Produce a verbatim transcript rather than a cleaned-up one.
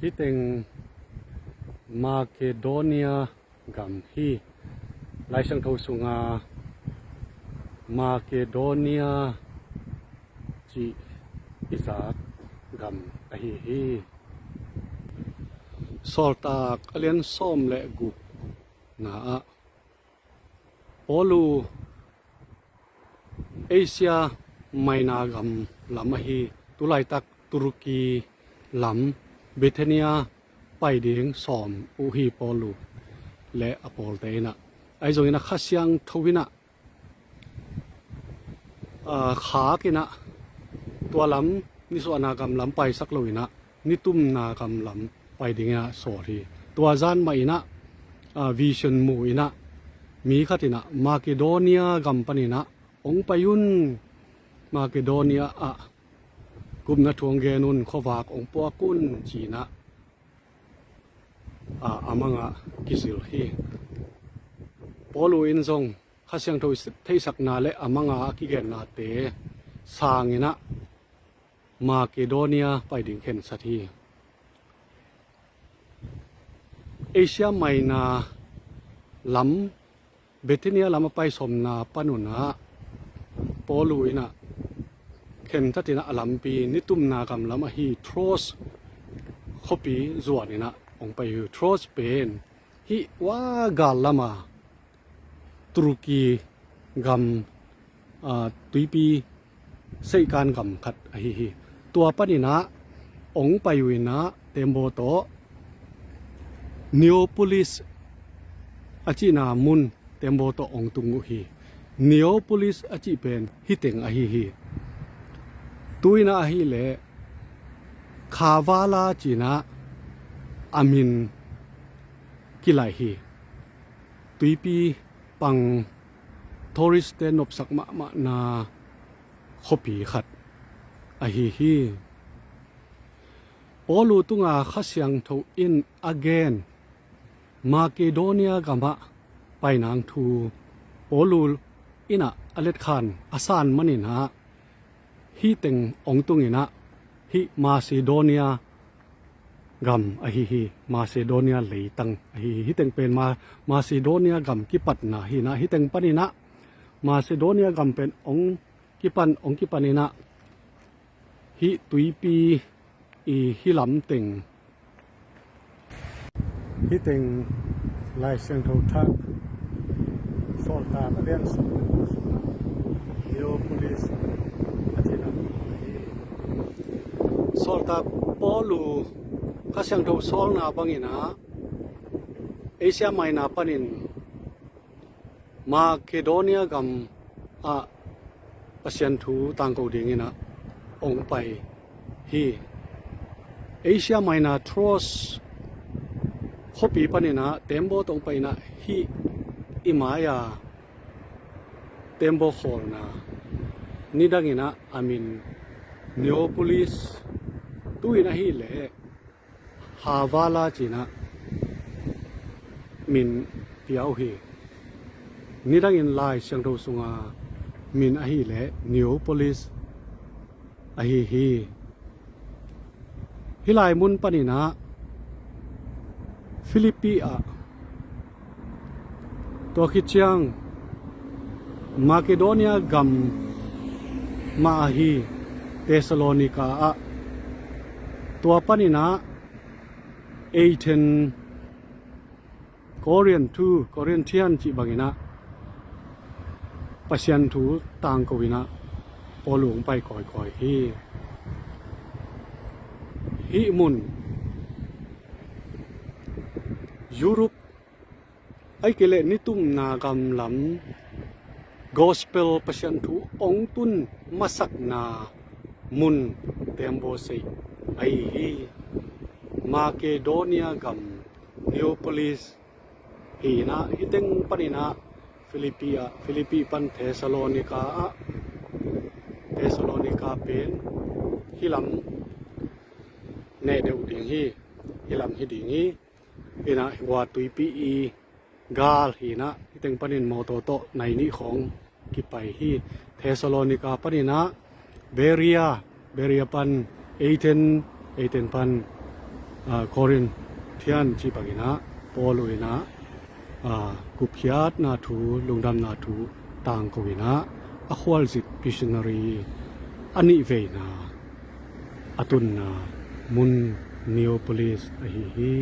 Hih teng Makedonia gam hi. Lai Siangtho sunga Makedonia cih i zak gam ahi hi. Sawltak a lian sawm le guk na ah Paulu Asia Minor gam lam ahi, tulaitak Turkey lam, Bithynia pai ding sawm uh hi Paulu le a pawlte in ah. Ahi zongin ah Kha Siangtho in ah, aa, khak in ah tua lam, nisuahna gam lam paisak lo in ah nitumna gam lam pai dingin ah sawl hi. Tua zan mah in ah, aa, vision mu in ah mi khat in ah Makedonia gam panin ah hong pai un, Makedonia ah gupna thu hong gen un, khuavak hong puak un ci in ah, aa, a manga kizil hi. Paulu in zong Kha Siangtho theihsakna le a manga a kigennate sangin ah Makedonia pai ding khensat hi. Asia Minor lam, Bithynia lam a pai sawmna panun ah Paulu in ah khemtatin ah a lampi nitumna gam lam ahi Troas khuapi zuan in ah hong pai hi. Troas pen hih ua gal lama Turkey gam, aa, tuipi seihkan gam khat ahi hi. Tua panin ah hong pai uh in ah tembaw tawh Neapolis a cihna mun tembaw tawh hong tung uh hi. Neapolis a cih pen hih teng ahi hi. Tu in ah ahih leh Kavala ci in ah a min kilaih hi. Tuipi pang tourist-te nopsak mahmahna khuapi khat ahi hi. Paulu tunga Kha Siangtho in a gen Makedonia gamah painang thu Paulu in ah a letkhan a san manin ah hih teng hong tung in ah hih Macedonia gam ahi hi. Macedonia leitang ahi hi. Hih teng pen Ma-, Macedonia gam kipatna hi in ah, hih teng panin ah Macedonia gam pen hong kipan, hong kipan in ah hih tuipi i hih lam teng, hih teng Lai Siangtho thak Sawltak a lian sawm le guk sungah Neapolis a cihna mun ahi hi. Sawltak Paulu Kha Siangtho sawlna bangin ah Asia Minor panin Makedonia gam ah Pasian thu tangko dingin ah hong pai hi. Asia Minor Troas khuapi panin ah tembaw tawh hong pai in ah hih i mai-a tembaw khawlna nidangin ah a min Neapolis, tu-in ahih leh Kavala ci-in ah min pia uh hi. Nidangin Lai Siangtho sunga min ahih leh Neapolis ahi hi. Hih lai mun panin ah Philippi ah, tua khit ciang Makedonia gam mah ahi Thessalonika ah, tua panin ah Athens, Corinth, Corinthian cih bangin ah Pasian thu tangko in ah Paulu hong pai kawikawi hi. Hih mun Europe ahih kei leh nitumna gam lam gospel, Pasian thu hong tun masakna mun tembaw seih ahi hi. Makedonia gam Neapolis hi-in ah, hih teng panin ah Philippi ah, Philippi pan Thessalonika ah, Thessalonika pen hih lam neh deuh ding hi, hih lam hi ding hi. Hi-in ah hua tuipi i gal hi-in ah, hih teng panin mawtaw tawh nai nih khawng kipai hi. Thessalonika panin ah Berea, Berea pan Athens, Athens pan Korinth cih bangin ah Paul in ah gupkhiatna thu, lungdamna thu tangko in ah a khualzin missionary a nihveina a tunna mun Neapolis ahi hi.